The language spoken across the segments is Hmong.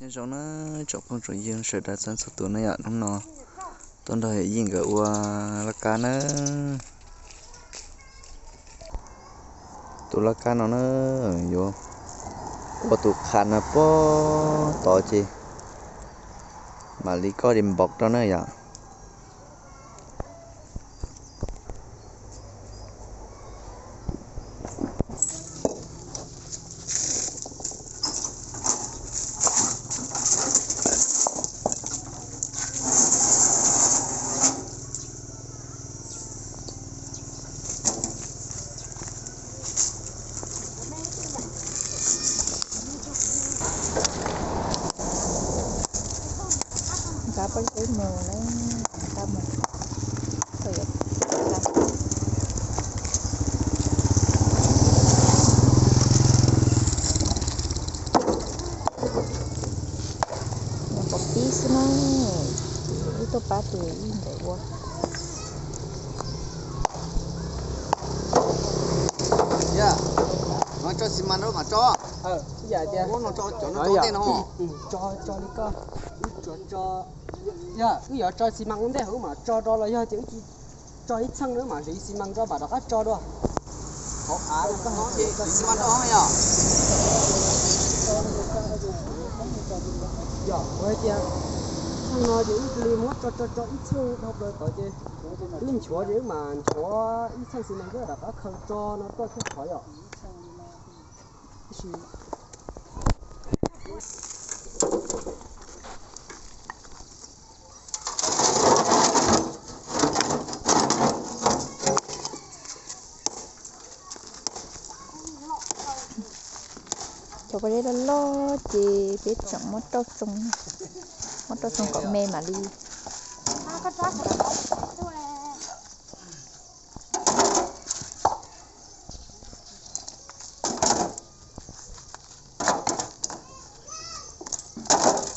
Nyob zoo na tsoom phooj tsoom ywg sawv daws txhua txhua tus na yom, hnub no tuaj nrog yawm yij nkawd ua laj kab na. Tus laj kab no na yuav ua tus qhav no puag tod ces mam li koj di npov rau na yom. Nqa pob zeb mus na, nqa mus, txawm yuav mus pov pib xwb na, ces wb tuaj pab tus ib ntawd ua. Yog, no tso xi mas rau mam tso. Yog tias no tso cov no rau ntej no. Tso, tso li koj. Wb tso, yog wb yuav tso xi mas ua ntej wb mam tso rau los yog tias wb tsis tso ib txheej na wb mam hliv xi mas rau mam rov qab tso dua. Hauv av no ces hliv xi mas rau yog. Yog ua hais tias txheej no ces wb cia li muab tso tso tso ib txheej dhau plaws tod ces wb nchuav ces wb mam nchuav ib txheej xi mas rau rov qab khaws tso no tuaj thiab qhov yom. Cov pob zeb loj loj ces peb tseem muab rauj tsoo, muab rauj tsoo kom me mam li.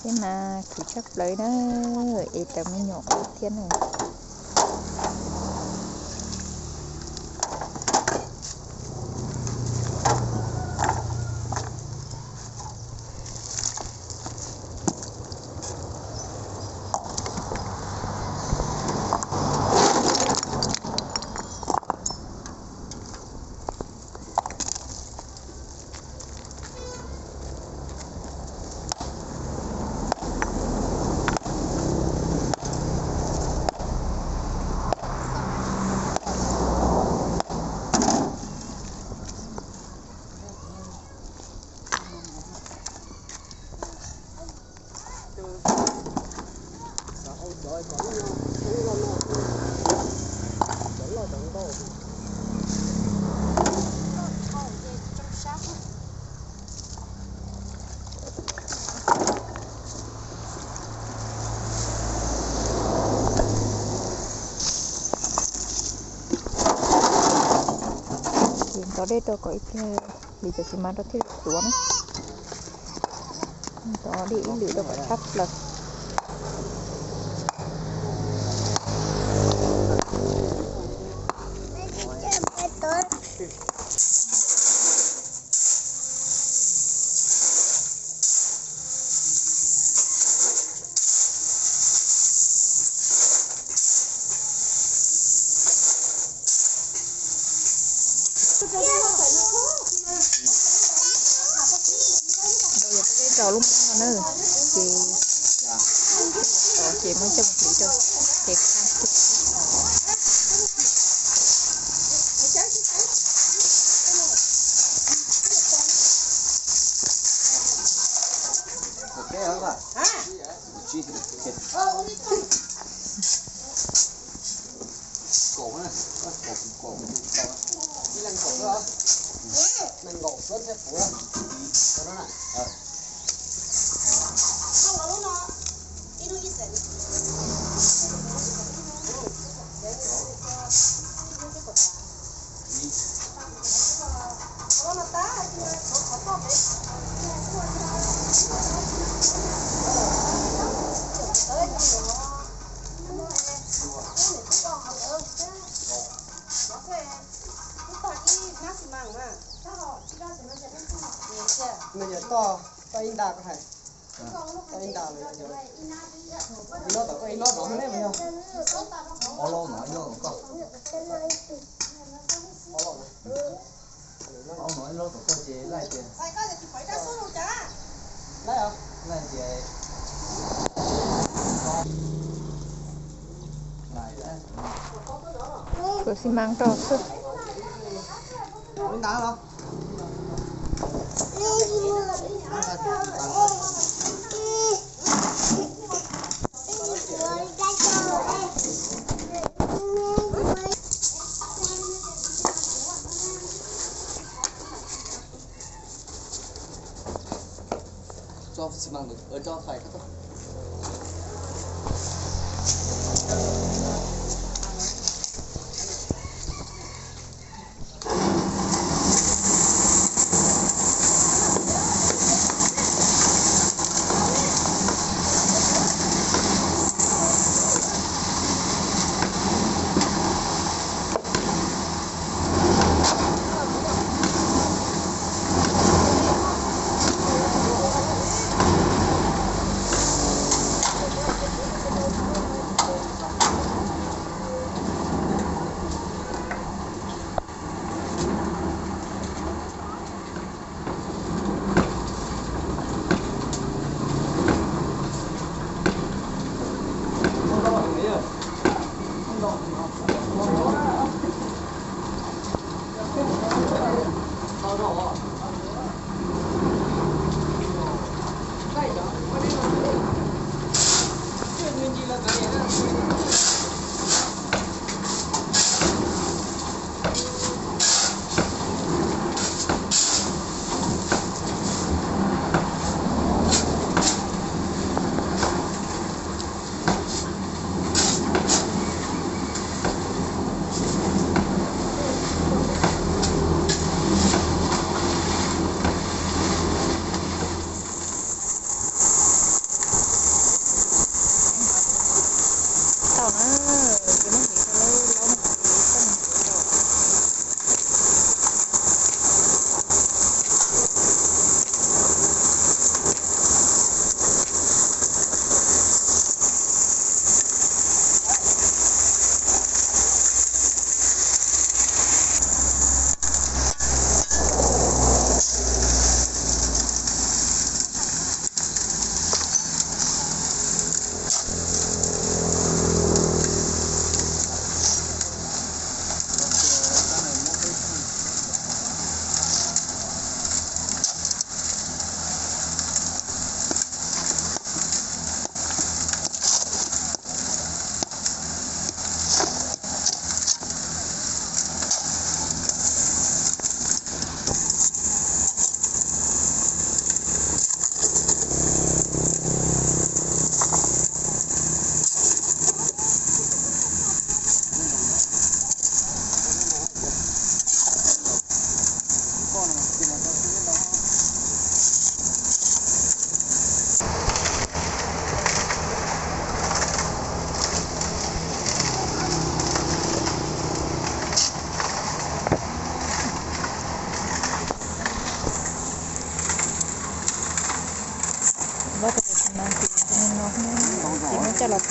Peb mas khwv tshaj plaws na, es raws me nyuam thiab na. Ces ntov dej rau kom ib pliag li cov xi mas rau thiaj li tuav na. Ntov dej ib lwm rau kom tshab plaws. Rau lub pob no na, ces, ces muab coj mus hliv rau ces qha kiag. Nws yog toj, toj ib nta ko hais. Ib nta, ib no tom koj, ib no tom koj ne, mus yog. Ob lub no, ib lub tom koj. Ob no ib lub tom koj ces laij tias, laij tias, kuv xi mas rau xwb. Tso xi măng, tso fais koj tuaj. Tau na, ces muab hliv rau lawv, lawv mus hliv tau. Vab tus no ces no ces muab coj los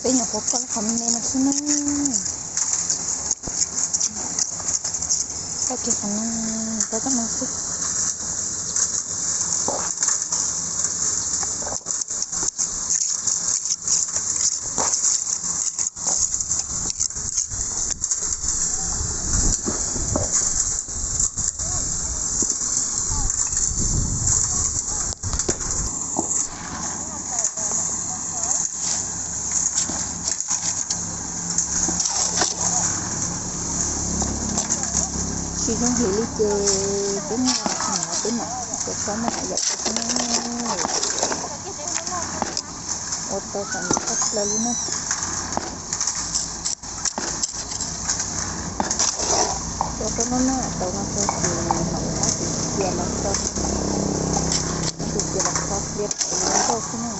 Peb nyuam qhuav koj lub qhov me me no xwb na. Koj kiag qhov no, koj koj no xwb. Tsis zoo hli li ces peb mam, peb mam rau tsob no hais yam rau xwb na. Ua tau kom nws txhob plaws li na. Ua rau no na, tau no tso ces mam ua tab tus cia los tso, tab tus cia los tso pliag tau li nkauj xwb na.